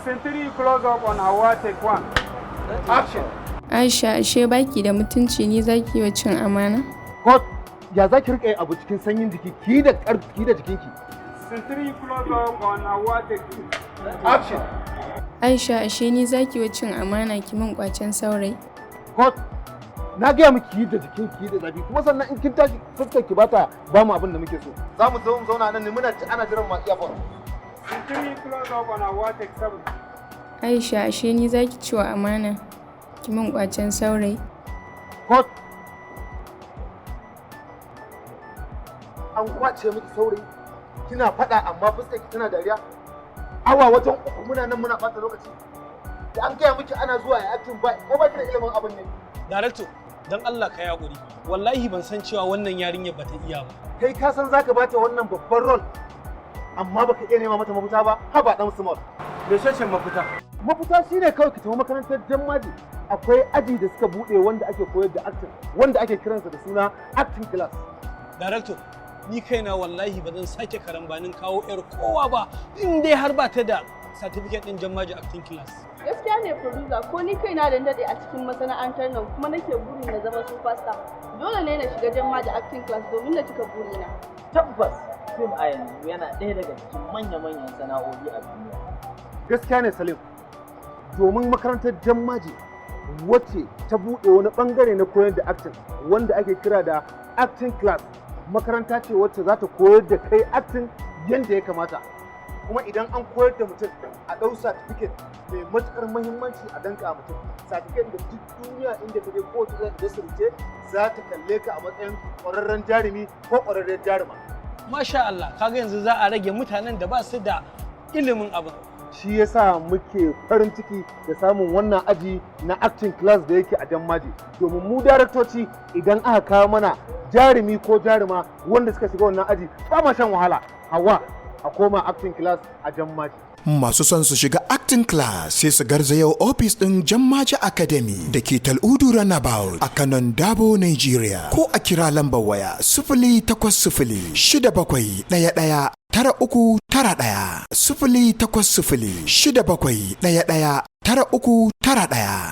Scene 3, close up on Hawa, take 1. Action. Aisha, ashe baki da mutunci, ni zaki yi wa cin amana? Cut. Ya za ki riƙe abu cikin sanyin jiki? Ki da ƙarfi da jikinki. Scene 3, close up on Hawa, take 2. Action. Aisha, ashe ni zaki wa cin amana, ki min kwacen saurayi? Cut. Na gaya miki, yi da jikinki, yi da zafi. Kuma sannan in kin tashi, fuskar ki bata ba mu abin da muke so. Za mu zo mu zauna nan ne muna ana jiran mu a airport. Scene 3, close up on Hawa, take 7. Aisha, ashe ni zaki ci wa amana, ki min kwacen saurayi? Cut. An kwace miki saurayi, kina faɗa amma fuskar ki tana dariya. Awa wajen 3 muna nan muna ɓata lokaci. Da an gaya miki ana zuwa ya acting, ba ko ba ki da ilimin abin ne? Director, dan Allah ka yaƙuri. Wallahi ban san cewa wannan yarinyar bata iya ba. Kai ka san zaka bata wannan babban role, amma baka iya nema mata mafita ba? Haba, dan small. Mecece mafita? Mafita shine kawai ka tafi makarantar Jammaji. Akwai aji da suka bude wanda ake koyar da acting, wanda ake kiransa da suna acting class. Director, ni kaina wallahi ba zan sake karambanin kawo 'yar kowa ba in dai har ba ta da certificate din Jammaji acting class. Gaskiya ne, producer, ko ni kaina da daɗe a cikin masana'antar nan kuma nake burin na zama superstar. Dole ne na shiga Jammaji acting class domin na cika burina. Tabbas, fim a yanzu yana ɗaya daga cikin manya-manyan sana'o'i a duniya. Gaskiya ne, Salim, domin makarantar Jammaji wacce ta buɗe wani bangare na koyar da acting wanda ake kira da acting class, makaranta ce wacce za ta koyar da kai acting yadda ya kamata. Kuma idan an koyar da mutum, a ɗau certificate mai matuƙar muhimmanci a danka mutum, certificate da duk duniya inda ka je, kowace irin industry ce za ta kalle ka a matsayin ƙwararren jarumi ko ƙwararren jaruma. Masha Allah, kaga yanzu za a rage mutanen da ba su da ilimin abin. Shi yasa muke farin ciki da samun wannan aji na acting class da yake a Jammaji, domin mu daraktoci, idan aka kawo mana jarumi ko jaruma wanda suka shiga wannan aji, ba ma shan wahala. Hawa, a koma acting class a Jammaji. Masu son su shiga acting class sai su garzaya ofis ɗin Jammaji Academy da ke Tal'udu Runabout a Kanon Dabo, Nigeria. Ko a kira lambar waya 08067119391, 08067119391.